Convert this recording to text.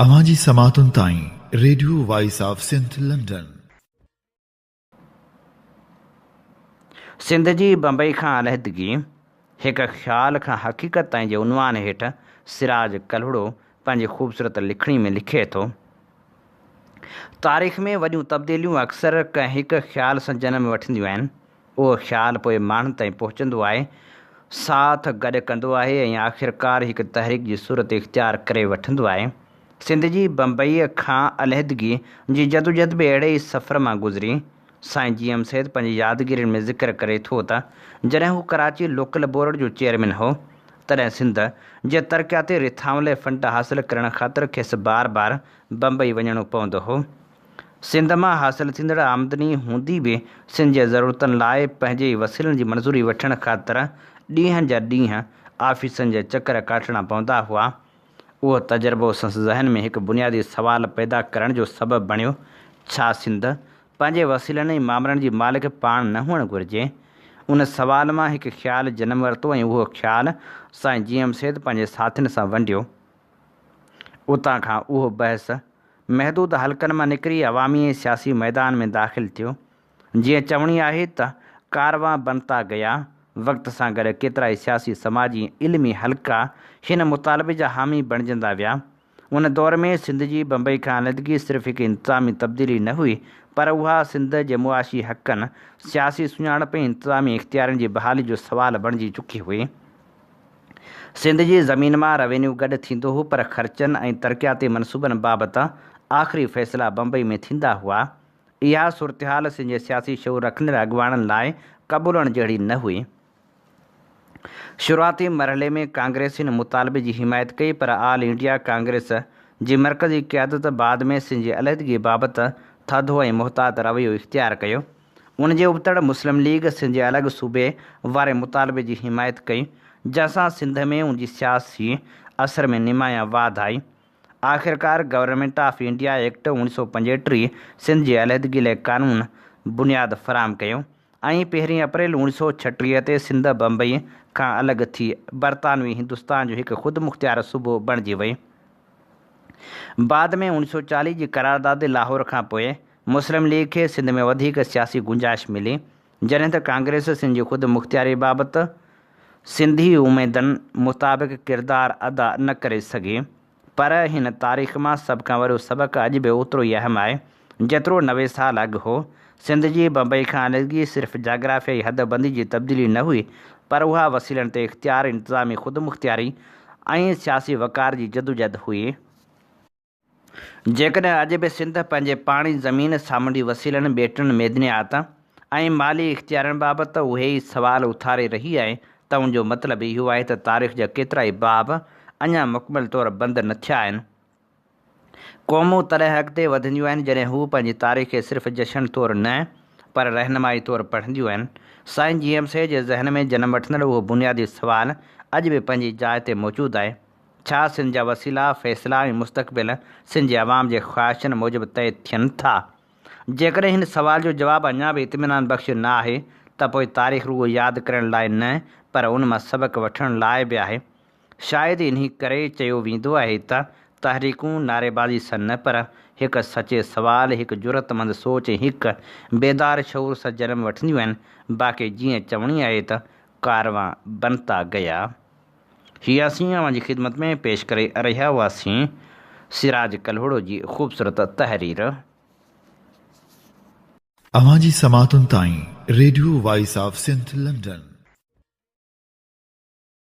اوهان جي سماعتن تائين radio voice of Sindh London. Sindh جي بمبئي کان علحدگي، هڪ خيال کان حقيقت تائين جي عنوان هيٺ سراج ڪلهوڙو پنهنجي خوبصورت لکڻي ۾ لکي ٿو. تاريخ ۾ وڏيون تبديليون اڪثر ڪنهن هڪ خيال سان جنم وٺنديون آهن. اهو خيال پوء ماڻهن تائين پهچندو آهي، ساٿ گڏ ڪندو آهي ۽ آخرڪار هڪ تحريڪ جي صورت اختيار ڪري وٺندو آهي. سنڌ جي بمبئيء کان علحدگي جي جدوجھد به اهڙي ئي سفر مان گذري. سائين جي ايم سيد پنهنجي يادگيرين ۾ ذڪر ڪري ٿو ته جڏهن هو ڪراچي لوڪل بورڊ جو چيئرمين هو، تڏهن سنڌ جي ترقياتي رٿائن لاء فنڊ حاصل ڪرڻ خاطر کيس بار بار بمبئي وڃڻو پوندو هو. سنڌ مان حاصل ٿيندڙ آمدني هوندي به سنڌ جي ضرورتن لاء پنهنجي ئي وسيلن جي منظوري وٺڻ خاطر ڏينهن جا ڏينهن آفيسن جا چڪر ڪاٽڻا پوندا هئا. اهو تجربو سندس ذهن ۾ هڪ بنيادي سوال پيدا ڪرڻ جو سبب بڻيو، ڇا سنڌ پنهنجي وسيلن ۽ مامرن جي مالڪ پاڻ نه هئڻ گهرجي؟ ان سوال مان هڪ خيال جنم ورتو ۽ اهو خيال سائين جي ايم سيد پنهنجي ساٿين سان ونڊيو. اتان کان اهو بحث محدود حلقن مان نڪري عوامي ۽ سياسي ميدان ۾ داخل ٿيو. جيئن چوڻي آهي ته ڪاروان بنتا گيا، وقت سان گڏ ڪيترائي سياسي، سماجي ۽ علمي حلقا هن مطالبي جا حامي بڻجندا ويا. ان دور ۾ سنڌ جي بمبئي کان علحدگي صرف هڪ انتظامي تبديلي نه هئي، پر اها سنڌ جي معاشي حقن، سياسي سڃاڻپ ۽ انتظامي اختيارين جي بحالي جو سوال بڻجي چڪي هئي. سنڌ جي زمين مان روينيو گڏ ٿيندو هو پر خرچن ۽ ترقياتي منصوبن بابت آخري فيصلا بمبئي ۾ ٿيندا هئا. اها صورتحال سنڌ جي سياسي شعور رکندڙ اڳواڻن لاء قبولڻ جهڙي نه هئي. شروعاتي مرحلي ۾ ڪانگريس هن مطالبي جي حمايت ڪئي پر آل انڊيا ڪانگريس جي مرڪزي قيادت بعد ۾ سنڌ جي علحدگي بابت ٿڌو ۽ محتاط رويو اختيار ڪيو. ان جي ابتڙ مسلم ليگ سنڌ جي الڳ صوبي واري مطالبي جي حمايت ڪئي، جنهن سان سنڌ ۾ ان جي سياسي اثر ۾ نمايان واڌ آئي. آخرڪار government of India act 1935 Sindh جي علحدگي لاء قانون بنياد فراهم ڪيو ۽ پهرين اپريل 1936 تي سنڌ بمبئي کان الڳ ٿي برطانوي هندستان جو هڪ خودمختيار صوبو بڻجي وئي. بعد ۾ 1940 جي قرارداد لاهور کان پوء مسلم ليگ کي سنڌ ۾ وڌيڪ سياسي گنجائش ملي، جڏهن ته ڪانگريس سنڌ جي خود مختياري بابت سنڌي اميدن مطابق ڪردار ادا نه ڪري سگهي. پر هن تاريخ مان سڀ کان وڏو سبق اڄ به اوترو ئي اهم آهي، جيترو 90 سال اڳ هو. سنڌ جي بمبئي کان علحدگي صرف جاگرافيائي حد بندي جي تبديلي نه هئي، پر اها وسيلن تي اختيار، انتظامي خودمختياري ۽ سياسي وقار جي جدوجهد هئي. جيڪڏهن اڄ به سنڌ پنهنجي پاڻي، زمين، سامونڊي وسيلن، ٻيٽن، معدنيات ۽ مالي اختيارن بابت اهي ئي سوال اٿاري رهي آهي ته ان جو مطلب اهو آهي ته تاريخ جا ڪيترائي باب اڃا مڪمل طور بند نه ٿيا آهن. قومون تڏهن اڳتي وڌنديون آهن جڏهن هو پنهنجي تاريخ کي صرف جشن طور نه پر رهنمائي طور پڙهنديون آهن. سائين جي ايم سيد جي ذهن ۾ جنم وٺندڙ اهو بنيادي سوال اڄ به پنهنجي جاء تي موجود آهي. ڇا سنڌ جا وسيلا، فيصلا ۽ مستقبل سنڌ جي عوام جي خواهشن موجب طئي ٿين ٿا؟ جيڪڏهن هن سوال جو جواب اڃا به اطمينان بخش نه آهي ته پوء تاريخ رڳو ياد ڪرڻ لاء نه پر ان مان سبق وٺڻ لاء به آهي. شايد انهي ڪري چيو ويندو آهي ته تحريڪون نعريبازي سان نه پر هڪ سچي سوال، هڪ جرئتمند سوچ ۽ هڪ بيدار شعور سان جنم وٺنديون آهن، باقي جيئن چوڻي آهي ته ڪاروان بنتا گيا. هي اسين اوهان جي خدمت ۾ پيش ڪري رهيا هئاسين سراج ڪلهوڙو جي خوبصورت تحرير. اوهان جي سماعتن تائين radio voice of Sindh London.